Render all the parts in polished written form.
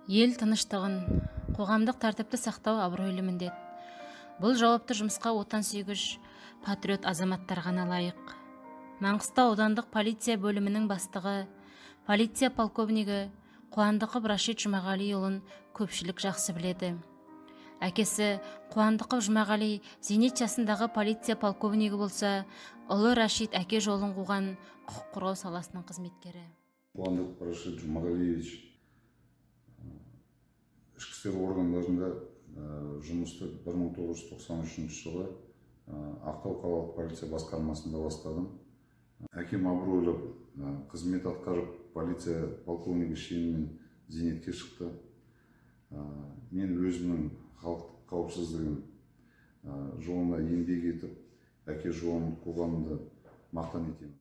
Ел тыныштығын, қоғамдық тәртіпті сақтау абыройлы міндет. Бұл жауапты жұмысқа отансүйгіш, патриот азаматтар ғана лайық. Маңғыстау аудандық полиция бөлімінің бастығы, полиция полковнигі Қуандықов Рашид Жұмағалиұлын көпшілік жақсы біледі. Әкесі Қуандықов Жұмағали зейнет жасындағы полиция полковнигі болса, ұлы Рашид әке жолын қуған құқық қорғау саласының қызметкері. Қуандықов Рашид Жұмағалиевич ішкі істер органдарында жұмысты 1993 жылы Ақтау қалалық полиция басқармасында бастадым. Әкем абыройлы қызмет атқарып, полиция полковнигі шенімен зейнетке шықты. Мен өзімнің халық қауіпсіздігін жолына еңбек етіп, әке жолын қуғанымды мақтан етемін.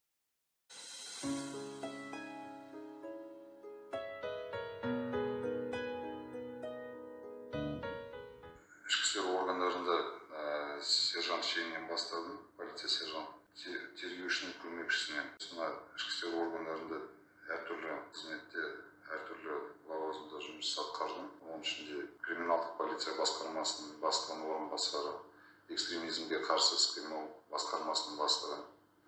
Ішкі істер органдарында сержант шенінен бастадым, полиция сержант, тергеушінің көмекшісінен. Сонда ішкі істер органдарында әртүрлі қызметте, әртүрлі лауазымда жұмыс атқардым. Оның ішінде криминалдық полиция басқармасының бастығының орынбасары, экстремизмге қарсы іс-қимыл басқармасының бастығы,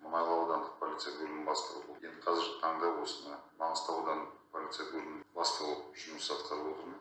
Мұнайлы аудандық полиция бөлімінің бастығы. Енді қазіргі таңда осыны Маңғыстау аудандық полиция бөлімінің бастығы болып жұмыс атқарып отырмын.